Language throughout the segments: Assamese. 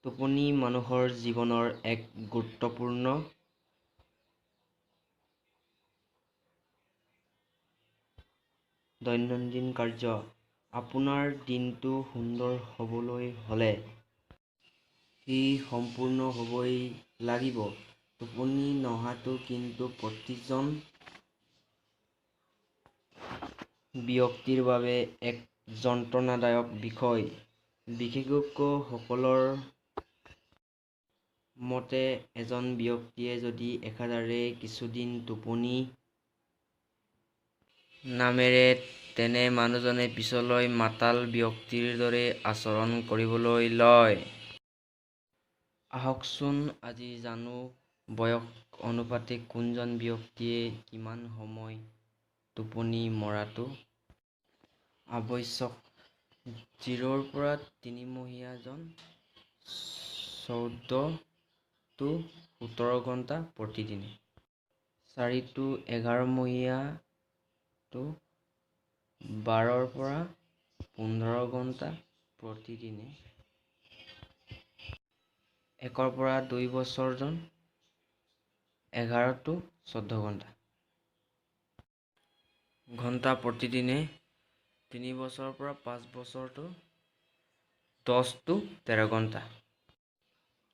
টোপনি মানুহৰ জীৱনৰ এক গুৰুত্বপূৰ্ণ দৈনন্দিন কাৰ্য। আপোনাৰ দিনটো সুন্দৰ হ'বলৈ হ'লে সি সম্পূৰ্ণ হ'বই লাগিব। টোপনি নহাটো কিন্তু প্ৰতিজন ব্যক্তিৰ বাবে এক যন্ত্ৰণাদায়ক বিষয়। বিশেষজ্ঞসকলৰ মতে এজন ব্যক্তিয়ে যদি একাধাৰে কিছুদিন টোপনি নামাৰে তেনে মানুহজনে পিছলৈ মাতাল ব্যক্তিৰ দৰে আচৰণ কৰিবলৈ লয়। আহকচোন আজি জানো বয়স অনুপাতে কোনজন ব্যক্তিয়ে কিমান সময় টোপনি মৰাটো আৱশ্যক। জিৰ'ৰ পৰা তিনিমহীয়াজন 14 টু 17 ঘণ্টা প্ৰতিদিনে। 4 টু 11 মহীয়াটো 12ৰ পৰা 15 ঘণ্টা প্ৰতিদিনে। 1ৰ পৰা 2 বছৰজন 11 টু 14 ঘণ্টা প্ৰতিদিনে। 3 বছৰৰ পৰা 5 বছৰটো 10 টু 13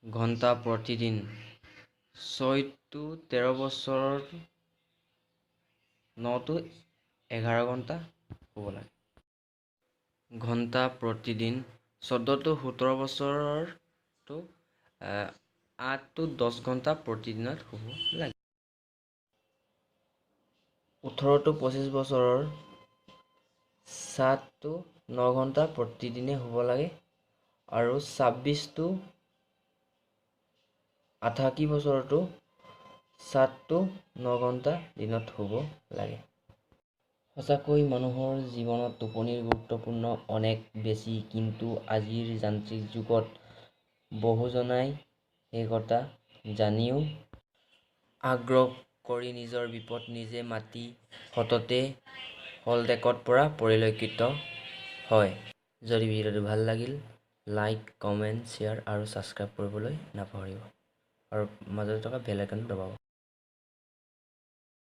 ঘণ্টা প্ৰতিদিন। 6 টু 13 বছৰ 9 টু 11 ঘণ্টা শুব লাগে ঘণ্টা প্ৰতিদিন। 14 টু 17 বছৰটো 8 টু 10 ঘণ্টা প্ৰতিদিনত শুব লাগে। 18 টু 25 বছৰৰ 7 টু 9 ঘণ্টা প্ৰতিদিনে শুব লাগে আৰু 26 টু 88 বছৰতো 7 টু 9 ঘণ্টা দিনত শুব লাগে। সঁচাকৈ মানুহৰ জীৱনত টোপনিৰ গুৰুত্বপূৰ্ণ অনেক বেছি। কিন্তু আজিৰ যান্ত্ৰিক যুগত বহুজনাই সেই কথা জানিও আগ্ৰহ কৰি নিজৰ বিপদ নিজে মাতি সততে শ'লঠেকত পৰা পৰিলক্ষিত হয়। যদি ভিডিঅ'টো ভাল লাগিল লাইক, কমেণ্ট, শ্বেয়াৰ আৰু ছাবস্ক্ৰাইব কৰিবলৈ নাপাহৰিব আৰু মাজতে থকা বেল আইকনটো দবাব।